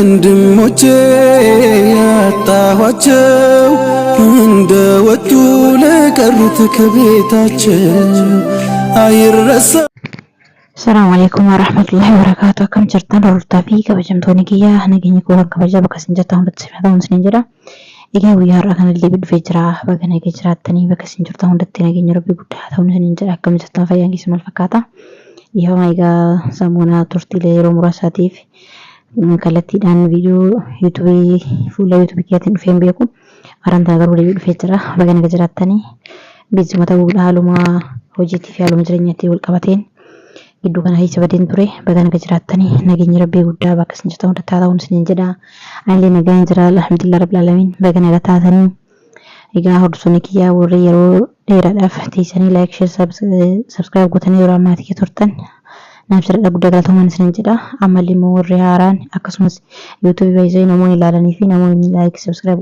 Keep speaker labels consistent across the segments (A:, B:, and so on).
A: ወንድሞቼ ያጣኋቸው እንደ ወጡ ለቀሩት ከቤታቸው አይረሳ።
B: Salaamu alaikum warahmatullahi wabarakatuh. Akkam jirtan hordoftoota fi kabajamtoonni kiyya nageenyi koo kan kabajaa bakka isin jirtan hundatti isin haa ta'u isiniin jedha. Egaa guyyaa har'aa kanallee dhufee jira. Baga nagaa jiraattanii bakka isin jirtan hundatti nageenya Rabbii guddaa haa ta'u isiniin jedha. Akkam jirtan fayyaan keessan maal fakkaata? Dhiifama egaa samoona turtiilee yeroo muraasaatiif kallattiidhaan viidiyoo yuutuubii fuula yuutuubii kiyyaatiin dhufee hin beeku. Har'aan tana garuu deebi'ee dhufee jira. Baga nagaa jiraattanii beeksisuma ta'uudha haaluma hojiitii fi haaluma jireenyaatiin wal qabateen gidduu kana keessa badeen ture. Baga nagaa jiraattanii nageenyi Rabbii guddaa bakka isin jirtan hundatti haa ta'u isiniin jedha. Anillee nagaan jira alhamdulillah rabbil alamin. Baga nagaa taatanii. Egaa hordoftoonni kiyyaa warri yeroo dheeraadhaaf teessanii like share subscribe gootanii yeroo ammaatti kee turtan naaf jira guddaa galatoomaa isiniin jedha. Ammallee immoo warri haaraan akkasumas yuutuubii baay'isanii namoonni ilaalanii fi namoonni like subscribe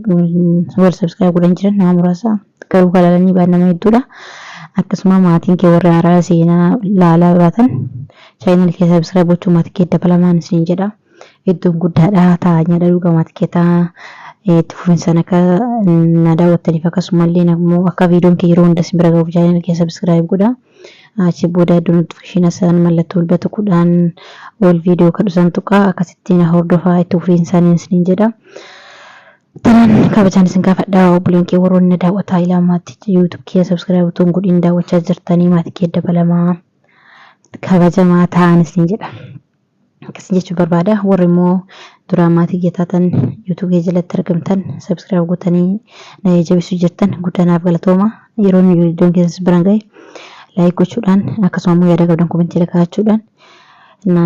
B: wal subscribe godhan jiran nama muraasa garuu kan ilaalanii baay'ee nama hedduudha. Akkasuma maatiin kee warri haaraa seenaa laalaa baatan chaayinal kee subscribe gochuun maatii kee dabalamaan isiniin jedha. Iddoon guddaadha taa'aa nyaadha dhugaa maatii kee taa'aa itti fufinsaan akka na daawwattaniif akkasumallee immoo akka viidiyoon kee yeroo hunda isin bira gahuuf chaayinal kee subscribe godha. Achi booda iddoo notification isaan mallattoo bilbila tuquudhaan ol viidiyoo kan isaan tuqaa akkasitti na hordofaa itti fufinsaan isiniin jedha. Tanaan kabajaan isin gaafadha obboleen kee warroonni na daawwataa ilaa maatii YouTube kee subscribe utuu hin godhin daawwachaa jirtanii maatii kee dabalamaa kabajamaa ta'an isin jedha. Akkas jechuu barbaada. Warri immoo duraan maatii kee taatan YouTube kee jalatti argamtan subscribe gootanii na jajjabeessuu jirtan guddaa naaf galatooma. Yeroo inni viidiyoon keessan biraan gahe like gochuudhaan akkasuma immoo yaada qabdan komentii kaa'achuudhaan na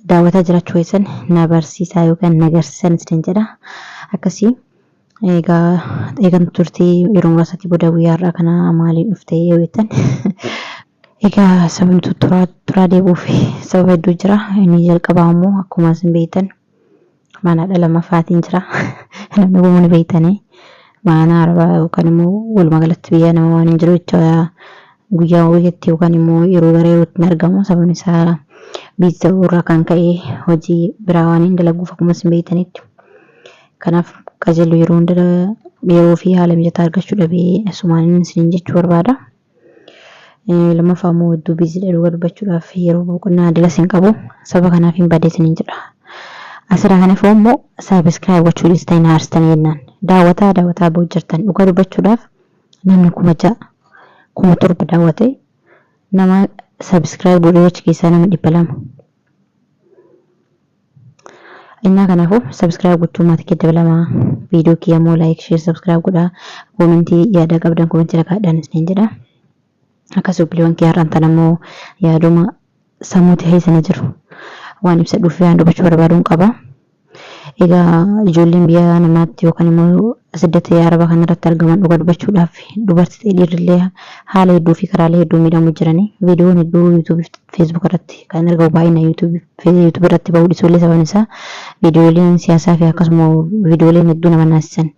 B: daawwataa jiraachuu keessan na barsiisaa yookaan na agarsiisan isiniin jedha. Akkasii egaa eegan turtii yeroo muraasaatti booda guyyaa har'aa kana maaliin dhufte yoo jettan egaa sababni turaa turaa deebi'uuf sababa hedduu jira. Inni jalqabaa immoo akkuma isin beektan mana haadha lammaffaatiin jira. Namni kun ni beektanii mana arabaa yookaan immoo walumaa galatti biyya nama waan hin jiru jecha guyyaa guyyaatti yookaan immoo yeroo gara yerootti hin argamu. Sababni isaa biizi ta'uu irraa kan ka'e hojii biraa waan hin dalaguuf akkuma isin beektanitti. Kanaaf qajeellu yeroo hunda yeroo fi haala mijataa argachuu dhabee asumaan isiniin jechuu barbaada. Lammaffaa immoo hedduu biiziidha dhuga dubbachuudhaaf yeroo boqonnaa adilas hin qabu. Sababa kanaaf hin badee isiniin jedha. Asirraa kanaaf immoo subscribe gochuu dhiistanii na aarsitanii jennaan. Daawwataa daawwataa boo jirtan dhuga dubbachuudhaaf namni 6000 7,000 daawwate nama subscribe godhee achi keessaa nama 200. Innaa kanaafuu subscribe gochuu maatii kee dabalamaa viidiyoo kiyya immoo like share subscribe godhaa koomentii yaada qabdan koomentii rakaadhaan isiniin jedha. Akkas obboleewwan kiyya har'aan tana immoo yaaduma sammuu keessa na jiru waan ibsadhuuf waan dubbachuu barbaaduun qaba. Egaa ijoolleen biyya namaatti yookaan immoo siddatti araba kanarratti argaman dhuga dubbachuudhaaf dubartii ta'e dhiirrillee haala hedduu fi karaalee hedduu miidhamu jirani. Viidiyoon hedduu yuutuubii fi feesbuuk irratti kan argamu baay'ina yuutuubii irratti bahuu dhiisuullee sababni isaa viidiyooleen siyaasaa fi akkasuma viidiyooleen hedduu nama naasisan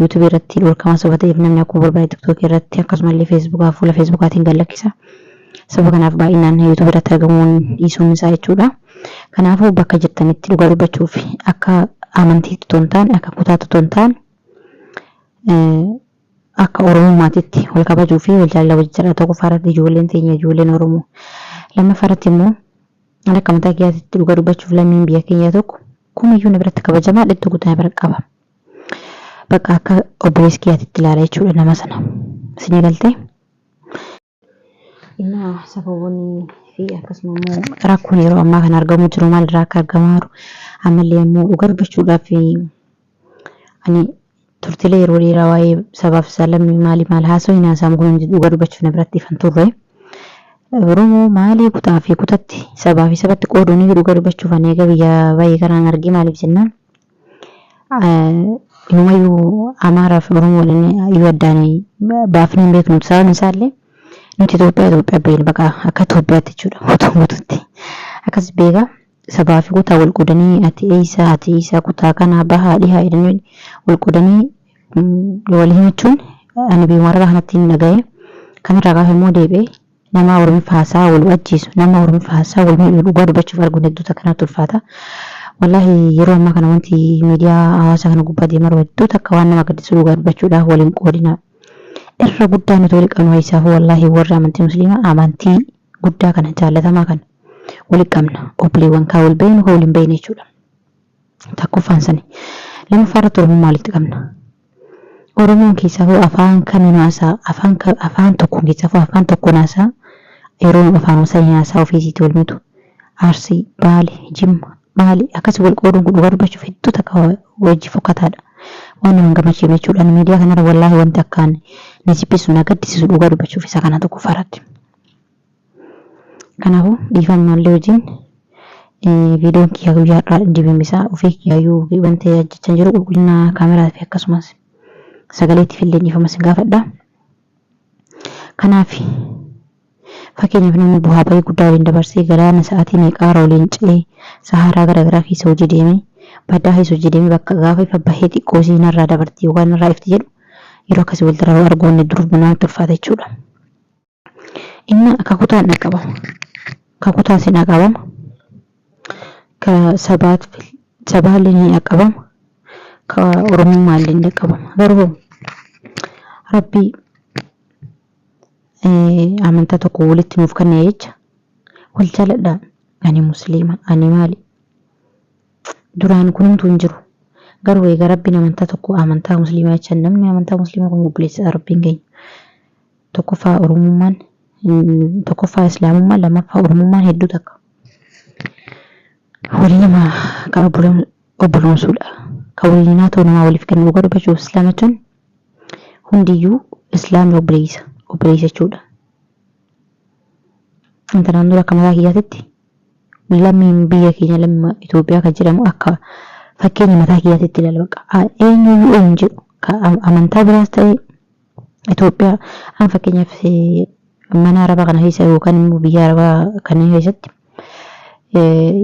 B: yuutuubii irratti dhorkamaa sababa ta'eef namni akkuma barbaade tiktookii irratti akkasumallee feesbuukaa fuula feesbuukaatiin gad lakkisa. Sababa kanaaf baay'inaan yuutuubii irratti argamuun dhiisuun isaa jechuudha. Kanaafuu bakka jirtanitti dhugaa dubbachuuf akka amantiitti otoo hin taane akka kutaatti otoo hin taane akka Oromummaatitti wal kabajuu fi wal jaalala wal jaalala tokkoffaa irratti ijoolleen teenya ijoolleen Oromoo. Lammaffaa irratti immoo ani akka mataa kiyyaatitti dhugaa dubbachuuf lammiin biyya keenya tokko kumiyyuu na biratti kabajamaa dhibba guddaa na bira qaba. Bakka akka obboleessa kiyyaatitti ilaala jechuudha nama sana. Isinii galtee? Innaa sababoonni fi akkasuma immoo rakkoon yeroo ammaa kana argamu jiru maalirraa akka argamaa jiru ammallee immoo dhugaa dubbachuudhaaf ani turtiilee yeroo dheeraa waa'ee sabaaf sablammii maalii maal haasa'u hin haasa'amu kun hundi dhugaa dubbachuuf na biratti ifan turre. Oromoo maalii kutaa fi kutatti sabaa fi sabatti qooduun dhugaa dubbachuuf ani eega biyya baay'ee kanaan argee maaliif jennaan Inumayyuu Amaaraa fi Oromoo waliin iyyuu addaan baafnee hin beeknu. Sababni isaallee nuti Itoophiyaa Itoophiyaa beekna baqa akka Itoophiyaatti jechuudha guutuu guutuutti. Akkas beeka sabaa fi kutaa wal qoodanii ati eessa ati eessa kutaa kana bahaa dhihaa jedhanii wal qoodanii wal himachuun ani biyyuma arabaa kanatti hin dhaga'e. Kanarraa gaafa immoo deebi'ee Nama Oromiffa haasa'aa wal ajjeesu, nama Oromiffa haasa'aa wal miidhu dhugaa dubbachuuf arguun hedduu takka namatti ulfaata. Wallaahi yeroo ammaa kana wanti miidiyaa hawaasaa kana gubbaa deemaa jiru hedduu takka waan nama gaddisiisu dhugaa dubbachuudhaaf waliin qoodina. Irra guddaa nuti wali qabnu keessaafuu wallaahi warri amantii musliimaa amantii guddaa kana jaallatamaa kana wali qabna. Obboleewwan kaa wal beeknu kaa wal hin beekne jechuudha. Takkoffaan sani. Lammaffaa irratti Oromummaa walitti qabna. Oromoon keessaafuu afaan kamiin haasa'a? Afaan afaan tokkoon keessaafuu afaan tokkoon haasa'a. Yeroo afaan saniin haasa'a ofii isiitii wal mitu. Arsii, Baale, Jimma, maali akkas wal qooduun kun dhugaa dubbachuuf hedduu takka hojii fokkataadha. Waan nama hin gammachiifne jechuudha. Ani miidiyaa kanarra wallaahi wanti akkaan na jibbisiisu na gaddisiisu dhugaa dubbachuuf isa kana tokkoffaa irratti. Kanaafuu dhiifamaallee wajjin viidiyoon kiyya guyyaa har'aa dibimisaa ofii kiyyayyuu wanta jechaa jiru qulqullina kaameraa fi akkasumas sagaleetiif illee dhiifama sin gaafadha. Kanaaf fakkeenyaaf namni bu'aa bahii guddaa waliin dabarsee galaana sa'aatii meeqaara waliin ce'ee saharaa garaagaraa keessa hojii deemee baddaa keessa hojii deemee bakka gaafa ifa bahee xiqqoo isii narraa dabarti yookaan narraa ifti jedhu yeroo akkasii wal dararuu arguun dur namatti ulfaata jechuudha. Inni ka kutaan dhaqqabama. Ka kutaan si dhaqqabama. Ka sabaat sabaallee ni dhaqqabama. Ka oromummaallee ni dhaqqabama. Garuu Rabbi amantaa tokko walitti nuuf kenne jecha wal jaaladhaa. Ani musliima ani maali duraan kunumtuu hin jiru. Garuu egaa Rabbiin amantaa tokko amantaa musliimaa jecha namni amantaa musliimaa kun obboleessa Rabbiin keenya. Tokkoffaa Oromummaan, tokkoffaa Islaamummaan, lammaffaa Oromummaan hedduu takka. Walii nama kan obboloomsuudha. Kan waliin naatoo namaa waliif kennu dhugaa dubbachuuf Islaama jechuun hundiyyuu Islaamni obboleessa obboleessa jechuudha. Intalaan dura akka mataa kiyyaatitti lammiin biyya keenya lammii Itoophiyaa kan jedhamu akka fakkeenya mataa kiyyaatitti ilaala bakka eenyuyyuu eenyu jedhu amantaa biraas ta'e Itoophiyaa an fakkeenyaaf mana arabaa kana keessa yookaan immoo biyya arabaa kanneen keessatti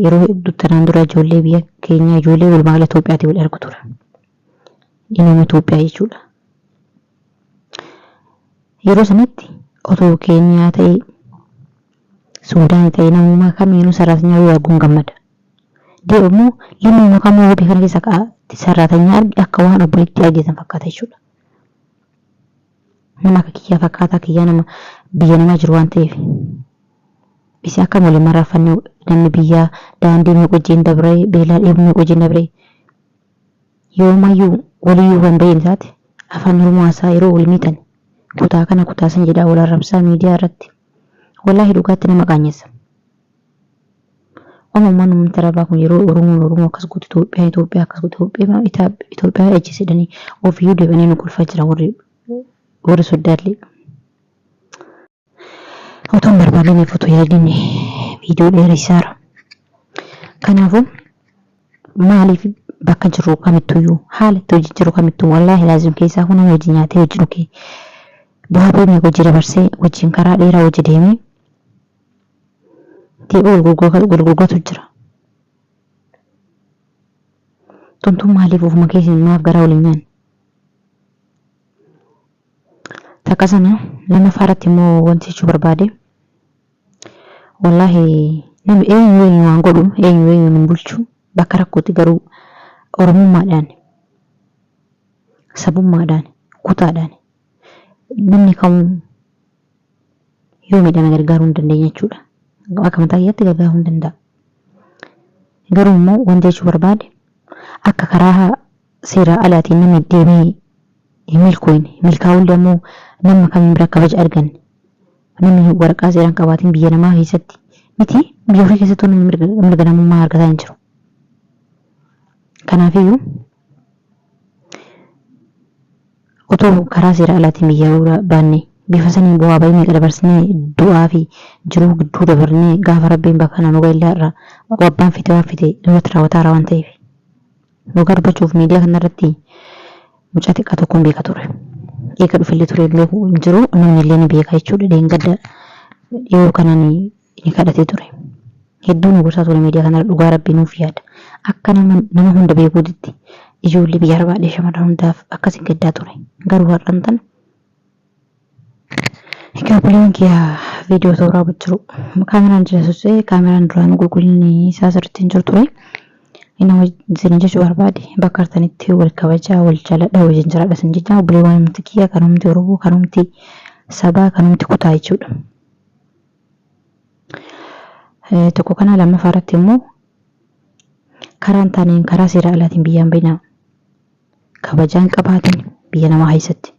B: yeroo hedduu tanaan dura ijoollee biyya keenya ijoollee walumaa gala Itoophiyaatii wal argu ture. Inni Itoophiyaa jechuudha. Yeroo sanatti otoo Keeniyaa ta'ee Suudaan ta'ee namummaa kamiinuu saraatinyaa yoo arguun gammada. Deebi immoo lammuma kamuu biyya kana keessa saraatinyaa arge akka waan obboleettii argetan fakkaata jechuudha. Nama akka kiyyaa fakkaataa kiyyaa nama biyya namaa jiru waan ta'eef. Isin akkam waliin mararfanne namni biyyaa daandii meeqa wajjin dabree beelaa dheebuu meeqa wajjin dabree yoomayyuu waliyyuu kan bahin taate afaan Oromoo haasaa yeroo wal miixan kutaa kana kutaa san jedhaa wal arrabsaa miidiyaa irratti wallaahi dhugaatti nama qaanyessa. Amma ummanni uummata Arabaa kun yeroo Oromoon Oromoo akkas gootu Itoophiyaan Itoophiyaa akkas gootu Itoophiyaa Itoophiyaa ajjeese jedhanii ofiyyuu deebi'anii nu kolfaa jira warri warri soddaallee. Otoo hin barbaadiniif otoo yaadin viidiyoo dheeressaara. Kanaafuu maaliif bakka jirru kamittuyyuu haala itti hojii jiru kamittuu wallaahi laazim keessaa kun nama hojii nyaatee hojii dhugee bu'aa bahii meeqa hojii dabarsee wajjin karaa dheeraa hojii deemee Deebi'u wal gurguratu jira. Tuntuun maaliif ofuma keessan maaf garaa waliin nyaanne? Takka sana lammaffaa irratti immoo wanti jechuu barbaade wallaahi namni eenyu eenyu waan godhu eenyu eenyu hin bulchu bakka rakkootti garuu oromummaadhaan sabummaadhaan kutaadhaan namni kamuu yoo miidhame gargaaruu hin dandeenya jechuudha. Akka mataa kiyyaatti gargaaruu hin danda'a. Garuu immoo wanti jechuu barbaade akka karaa seeraa alaatiin namni deemee hin milkooyne milkaa'ullee ammoo nama kamiin bira kabaja arganne namni waraqaa seeraan qabaatiin biyya namaa keessatti miti biyya ofii keessattuu namni mirga namummaa argataa hin jiru. Kanaafiyyuu Otoo karaa seera alaatiin biyyaa ba'uu baannee, bifa saniin bu'aa ba'ii meeqa dabarsinee du'aa fi jiruu gidduu dabarnee gaafa Rabbiin bakka kana nu ga'e illee har'a abbaan fite waan fite nurratti raawwataara waan ta'eef. Dhugaa dubbachuuf miidiyaa kana irratti mucaa xiqqaa tokkoon beeka ture. Eega dhufellee ture hin beeku hin jiru namni illee ni beeka jechuudha. Dheengadda dhiyoo kanaan ni kadhatee ture. Hedduu nu gorsaa ture miidiyaa kanarra dhugaa rabbii nuuf yaada. Akka nama nama hunda beekuutitti ijoollee biyya arabaadhee shamarran hundaaf akkas hin gaddaa ture. Garuu har'an tana egaa obboleewwan kiyya viidiyoo tooraa jiru. Kaameraan jira socho'ee kaameraan duraanuu qulqullinni isaa sirriitti hin jiru ture. Inni isin jechuu barbaade bakka artanitti wal kabajaa, wal jaaladha, wajjin jiraadha isin jecha obboleewwan namti kiyya, kanumti Oromoo, kanumti sabaa, kanumti kutaa jechuudha. Tokko kana lammaffaa irratti immoo karaa hin taaneen karaa seera alaatiin biyyaan bahinaa. Kabajaan qabaatan biyya namaa keessatti.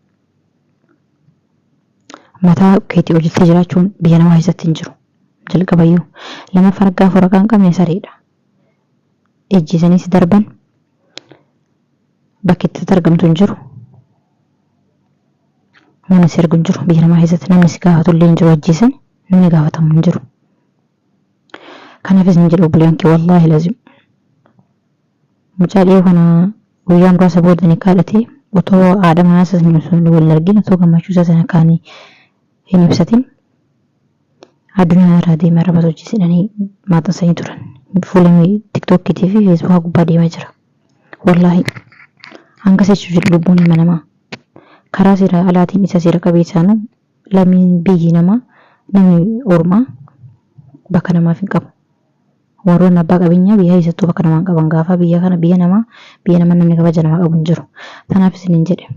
B: Mataa keetii olitti jiraachuun biyya namaa keessatti hin jiru. Jalqabayyuu. Lammaffaan gaafa waraqaa hin qabne sareedha. Ejjiisanii si darban bakki itti argamtu hin jiru. Namni si argu hin jiru. Biyya namaa keessatti namni si gaafatu illee hin jiru ajjeesan namni gaafatamu hin jiru. Kanaaf isin jedhu obboleeyyan kee wallaahi lazim. Mucaa dhiyoo kana guyyaa muraasa booda ni kaadhate otoo haadha manaa isaa sun wal hin argin otoo gammachuu isaa sana kaanii hin ibsatin addunyaa irraa deemee arraba hojjesidhanii maxxansanii turan. Fuula tiktookiitii fi feesbuukaa gubbaa deemaa jira. Wallaahi hanga jechuu jedhu lubbuun ilma namaa karaa seera alaatiin isa seera qabeessaanuu lammiin biyyi namaa namni ormaa bakka namaaf hin qabu. Warroonni abbaa qabeenyaa biyya keessattuu bakka namaa hin qaban gaafa biyya kana biyya namaa biyya nama namni kabaja namaa qabu hin jiru. Tanaaf isiniin jedhe.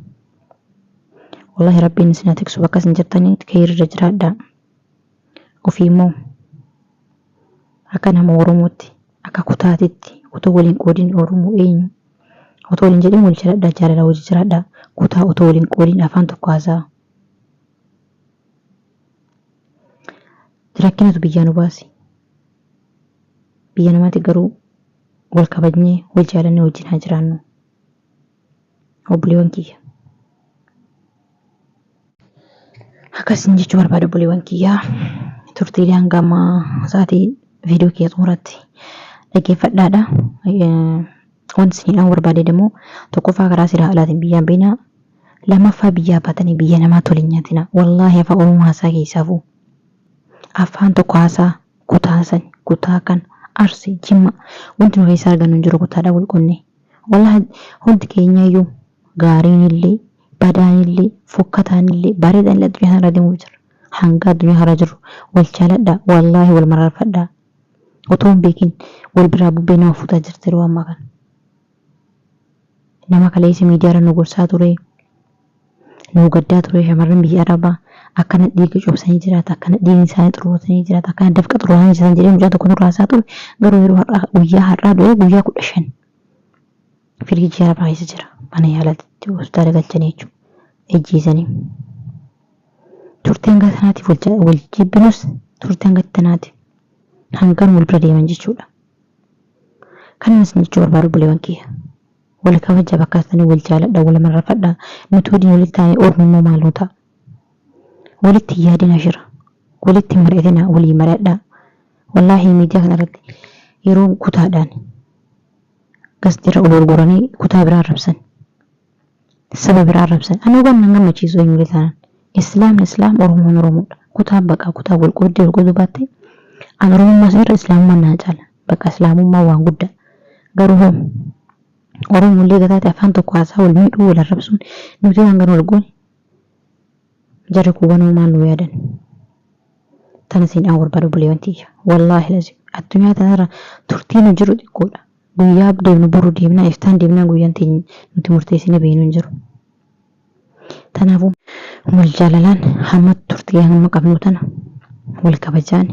B: Wallahi rabbiin isin haa tiksu bakka isin jirtanii keeyirra jiraadhaa. Ofii immoo akka nama Oromootti akka kutaatitti otoo waliin qoodin Oromoo eenyu otoo waliin jedhin wal jiraadhaa jaalala wajji jiraadhaa kutaa otoo waliin qoodin afaan tokko haasa'a. Rakkinatu biyyaa nu baase. Biyya namaatti garuu wal kabajnee wal jaalannee wajjin haa jiraannu. Obboleewwan kiyya. Akkasin jechuu barbaada obboleewwan kiyya. Turtiilee hanga ammaa sa'aatii viidiyoo kiyya xumuratti dhaggeeffadhaadha. Wanti isin dhaamuu barbaade immoo tokkoffaa karaa seera alaatiin biyyaan beenaa. Lammaffaa biyyaa baatanii biyya namaa tole hin nyaatina. Wallaahi afaan Oromoo haasaa keessaafuu. Afaan tokko haasaa kutaa san kutaa kan Arsii Jimma wanti nu keessaa argannu hin jiru kutaadhaan wal qonnee. Wallaahi hundi keenyayyuu gaariinillee badaanillee fokkataanillee bareedaanillee addunyaa kanarra deemuuf jira. Hanga addunyaa kanarra jirru wal jaaladhaa wallaahi wal mararfadhaa. Otoo hin beekin wal biraa bubbee nama fuutaa jirti yeroo ammaa kana. Nama kaleessa miidiyaarra nu gorsaa ture. Nuu gaddaa ture shamarran biyya arabaa akkana dhiiga cobsanii jiraata akkana dhiigni isaanii xuruuratanii jiraata akkana dafqa xuruuratanii jiraatan jedhee mucaa tokko nurraa haasaa ture garuu yeroo har'aa guyyaa har'aa du'ee guyyaa 15 firiijii arabaa keessa jira mana yaalaatti hospitaala galchanii jechuudha ejjeesanii turte hanga sanaatiif wal jibbinus turte hanga tanaati hangan wal bira deeman jechuudha. Kanan isin jechuu barbaadu obboleewwan kiyya. Wal kabaja bakka jirtanii wal jaaladha wal mararfadha nuti waliin walitti taane ormi immoo maal nu ta'a. Walitti hin yaadina shira. Walitti hin mari'atina walii mari'adha. Wallaahi miidiyaa kana irratti yeroo kutaadhaan gastirra ol ol goranii kutaa biraa arrabsan. Saba biraa arrabsan. Ani waan nan gammachiisu eenyullee taanaan. Islaamni islaam Oromoon Oromoodha. Kutaan baqaa kutaa wal qooddee wal qooduu baatte an Oromummaa isa irra islaamummaan naa caala. Bakka islaamummaa waan guddaa. Garuu hoo Oromollee gataate afaan tokko haasaa wal miidhuu wal arrabsuun nuti waan gan wal goone jarri kuubanoo maal nu yaadan. Tana siin dhaan barbaadu obboleewwan tiyya. Wallaahi lazim addunyaa tanarra turtii nu jiru xiqqoodha. Guyyaa deemnu boru deemnaa iftaan deemnaa guyyaan teenya nuti murteessine beeknu hin jiru. Tanaafuu wal jaalalaan hamma turtii hamma qabnu tana wal kabajaan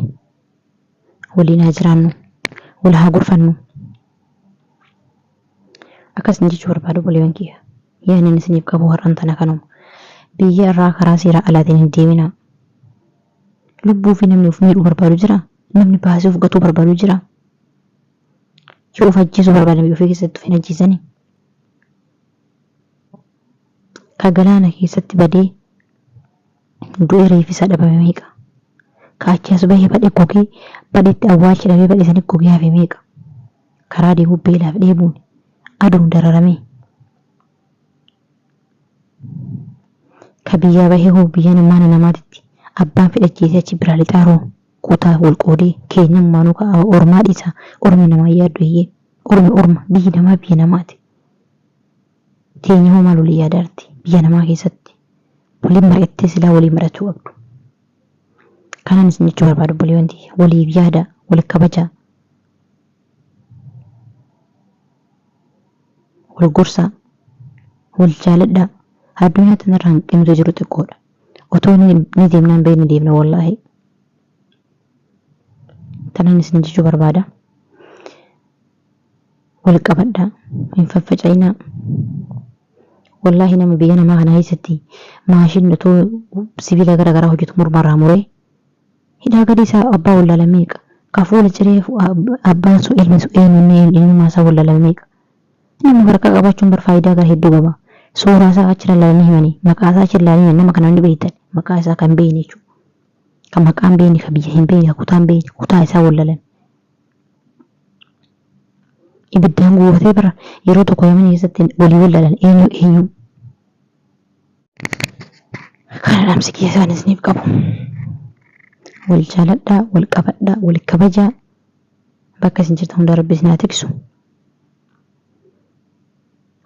B: waliin haa jiraannu wal haa gorfannu. Akkasin jechuu barbaadu obboleewwan kiyya. Yaadni isiniif qabu har'an tana kanuma. Biyya irraa karaa seera alaatiin hin deeminaa. Lubbuu fi namni of miidhuu barbaadu jira. Namni baasee of gatuu barbaadu jira. Yoo of ajjeesuu barbaadan biyya ofii keessatti of hin ajjeesanii. Ka galaana keessatti badee du'ee reeffi isaa dhabame meeqa? Ka achi as bahee badhe gogee badhetti awwaalcha dhabee badhe sanii gogee hafe meeqa? Karaa deemuu beelaaf dheebuun aduun dararamee. Ka biyyaa bahee hoo biyya mana namaatitti abbaan fedhachiisee achi biraa lixaaroo kutaa wal qoodee keenyammaanuu ka ormaa dhiisa ormi namaa yaaddu eeyyee ormi orma biyyi namaa biyya namaati. Teenya hoo maal walii yaadaarti biyya namaa keessatti waliin mari'attee silaa waliin mari'achuu qabdu. Kanaan isin jechuu barbaadu obboleewwan tiyya waliif yaada wal kabajaa. Wal gorsaa. Wal jaaladhaa. Addunyaa tanarra hanqinni jiru xiqqoodha. Otoo ni deemnaan bahee ni deemna wallaahi. Tanaan isin jechuu barbaada. Wal qabadhaa. Hin faffaca'inaa. Wallaahi nama biyya namaa kana keessatti maashinni otoo sibiila gara garaa hojjetu mormarraa muree hidhaa gadi isaa abbaa wallaala meeqa? Ka fuula ciree abbaan sun ilmi sun eenyu inni eenyummaa isaa wallaalame meeqa? Namni waraqaa qabaachuun bar faayidaa gara hedduu qaba. Suuraa isaa achi ilaalanii himanii, maqaa isaa achi ilaalanii himanii nama kana ni beektan. Maqaa isaa kan beekne jechuudha. Kan maqaa hin beekne, kan biyya hin beekne, kan kutaa hin beekne, kutaa isaa wallaalame. Ibiddaan gubatee bara yeroo tokko Yamanii keessatti walii wallaalan eenyu eenyu. Kana dhaamsi kiyya isaan isiniif qabu. Wal jaaladhaa, wal qabadhaa, wal kabajaa. Bakka isin jirtan hundaa Rabbi isin haa tiksu.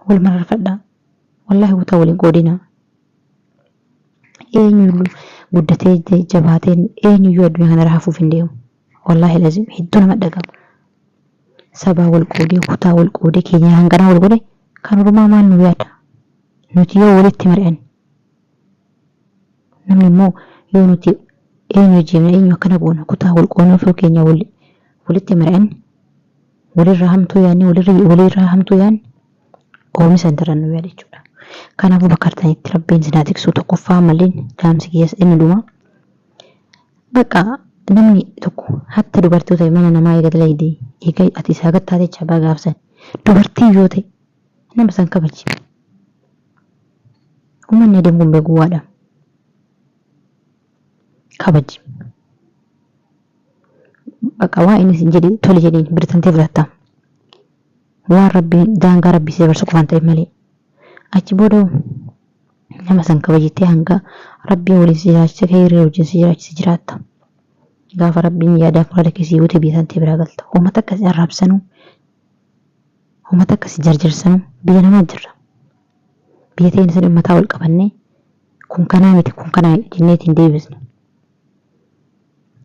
B: Wal mararfadhaa. Wallaahi kutaa wal hin qoodinaa. Eenyuyyuu guddatee jabaatee eenyuyyuu addunyaa kanarra hafuuf hin deemu. Wallaahi lazim hedduu nama dhagama. Sabaa wal qoodee, kutaa wal qoodee, keenya hanqanaa wal godhe kan ormaa maal nu yaada? Nuti yoo walitti mari'anne namni immoo yoo nuti eenyu ajjeefna eenyu akkana goona kutaa wal qoodnee ofii keenya walitti mari'anne walirraa hamtuu yaadne walirraa hamtuu yaadne ormi san daran nu yaada jechuudha. Kanaafuu bakka artanitti Rabbiin isin haa tiksu tokkoffaa malee dhaamsi kiyyas inni dhuma. Bakka namni tokko hatta dubartii yoo ta'e mana namaa eega dalagde eega ati isaa gad taate jecha abbaa gaafsan dubartii yoo ta'e nama san kabaji. Uummanni adeemu kun beekuwaadha. Kabaji. Bakka waa inni sin jedhe tole jedheen birtantee fudhatta. Waan Rabbiin daangaa Rabbii si dabarsu qofaan ta'eef malee. Achi booda nama san kabajittee hanga Rabbiin waliin si jiraachise keerii wajjin si jiraachise jiraatta. Gaafa Rabbiin yaadaaf muraada kee sii guute biyya tantee biraa galta. Uummata akka si arraabsanuu, uummata akka si jarjarsanuu biyya namaa jirra. Biyya teenya san mataa ol qabannee kun kanaa miti kun kanaa jennee ittiin deebisna.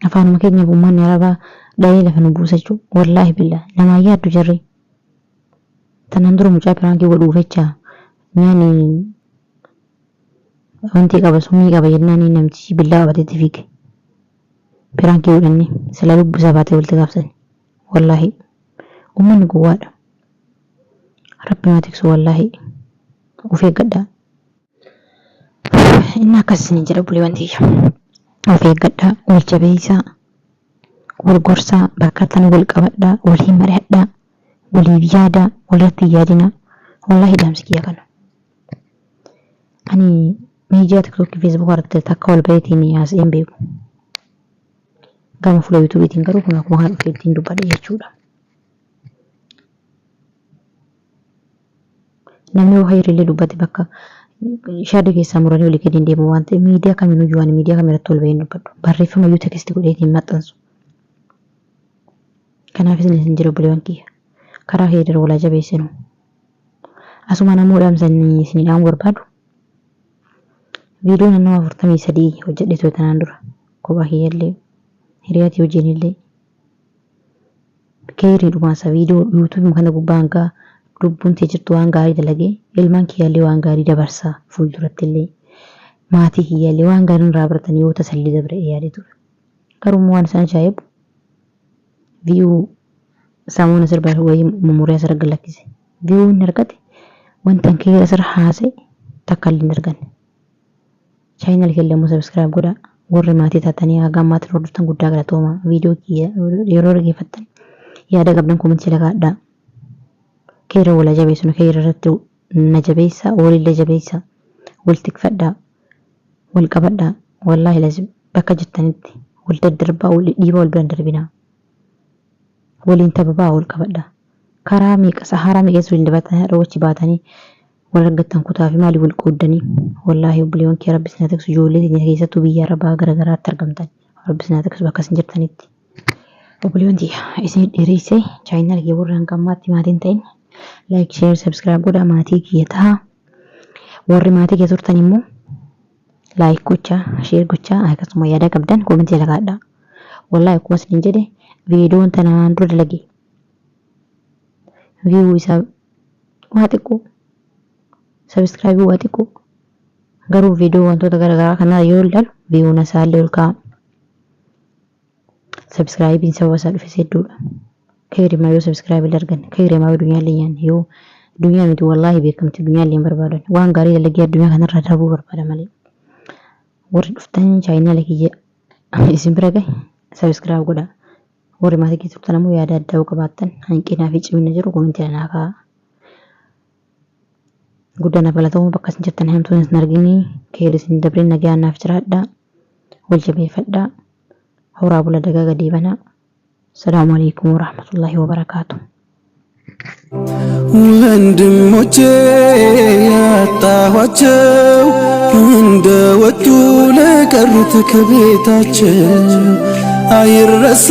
B: Afaanuma keenyaaf uummanni Arabaa dhahee lafa nu buusa jechuudha. Wallaahi billaa namaa yaaddu jarri. Tanaan dura mucaa piraankii godhuuf jecha nyaani wanti qaba summii qaba jennaan namtichi billaa qabateetti fiige. Piraankii godhanni sila lubbu isaa baatee walitti gaafsani. Wallaahi uummanni gowwaadha. Rabbi nu haa tiksu wallaahi. Of eeggadhaa. Inni akkas isiniin jedha obboleewwan tiyya. Of eeggadhaa, wal jabeessaa, wal gorsaa, bakka tan wal qabadhaa, waliin mari'adhaa, waliif yaadaa, walirratti hin yaadinaa. Wallaahi dhaamsi kiyya kana. Ani miidiyaa tiktookii feesbuukaa irratti takka wal baheetiin haasa'ee hin beeku. Gama fuula yuutuubiitiin garuu kun akkuma kana dhufee ittiin dubbadhe jechuudha. Namni yoo hayrillee dubbate bakka shaada keessaa muranii olii gadi hin deemu waan ta'eef miidiyaa kamiinuu iyyuu ani miidiyaa kamirratti ol bahee hin dubbadhu. Barreeffama iyyuu tekisti godheetiin hin maxxansu. Kanaaf isin isin jira obboleewwan kiyya. Karaa keedir walaa jabeessinu. Asumaan ammoo dhaamsa inni isin dhaamu barbaadu. Viidiyoo naannoo 43 hojjedhee ture tanaan dura. Kophaa kiyyallee hiriyaatii wajjinillee. Keyrii dhumaasa video youtube kana gubbaa hanga lubbuun tee jirtu waan gaarii dalagee ilmaan kiyyaallee waan gaarii dabarsa fuulduratti illee maatii kiyyaallee waan gaarii irraa baratan yoo tasallee dabre yaadee ture. Garuu immoo waan isaan ajaa'ibu view samoona sirba wayii mumuree asirra gad lakkise. View inni argate wanta an keyrii asirra haasa'e takka illee hin arganne. Channel kiyya immoo subscribe godhaa. Warri maatii taatanii haga ammaatti hordoftan guddaa galatooma. Viidiyoo kiyya yeroo dhaggeeffattan yaada qabdan comment jala kaa'adhaa. Keera wal jabeessinu keera irratti na jabeessa walillee jabeessa wal tikfadhaa wal qabadhaa wallaahi lazim bakka jirtanitti wal daddarbaa wal dhidhiibaa wal biraan darbinaa. Waliin taphabaa wal qabadhaa. Karaa meeqa saharaa meeqa keessa waliin dabartanii haadha wachi baatanii wal argattan kutaa fi maalii wal qooddanii wallaahi obboleewwan kee rabbi isin haa tiksu ijoollee teenya keessattuu biyya arabaa gara garaatti argamtan rabbi isin haa tiksu bakka isin jirtanitti. Obboleewwan tiyya isin dheeressee chaayinaal kiyya warra hanga ammaatti maatii hin ta'in like share subscribe godhaa maatii kiyya ta'a. Warri maatii kiyya turtan immoo like gochaa share gochaa akkasuma yaada qabdan koomentii jala kaa'adhaa. Wallaahi akkuma isin jedhe viidiyoon tanaan dura dalage view isaa Waa xiqqoo subscribe waa xiqqoo garuu viidiyoo wantoota garaagaraa kanaa yoo ilaalu viewn isaallee ol ka'a. Subscribeiin sababa isaa dhufes hedduudha. Keerimaa yoo subscribe illee arganne, keerimaa yoo dunyaa illee nyaanne, yoo dunyaa miti wallaahi beekamti dunyaa illee hin barbaadan. Waan gaarii dalagee addunyaa kanarraa darbuu barbaada malee. Warri dhuftan channel kiyya isin bira gahe subscribe godhaa. Warri maatii kiyya turtan ammoo yaada addaa yoo qabaattan hanqinaa fi cimina jiru comment naa kaa'aa. Guddaa naaf galatooma bakka isin jirtan hamtuun isin argini keeri isin dabrin nagaan naaf jiraadhaa. Wal jabeeffadhaa. Horaa bula dagaaga deebanaa. Salaamu alaikum warahmatullahi wabarakaatu.
A: ወንድሞቼ ያጣኋቸው እንደ ወጡ ለቀሩት ከቤታቸው አይረሳ።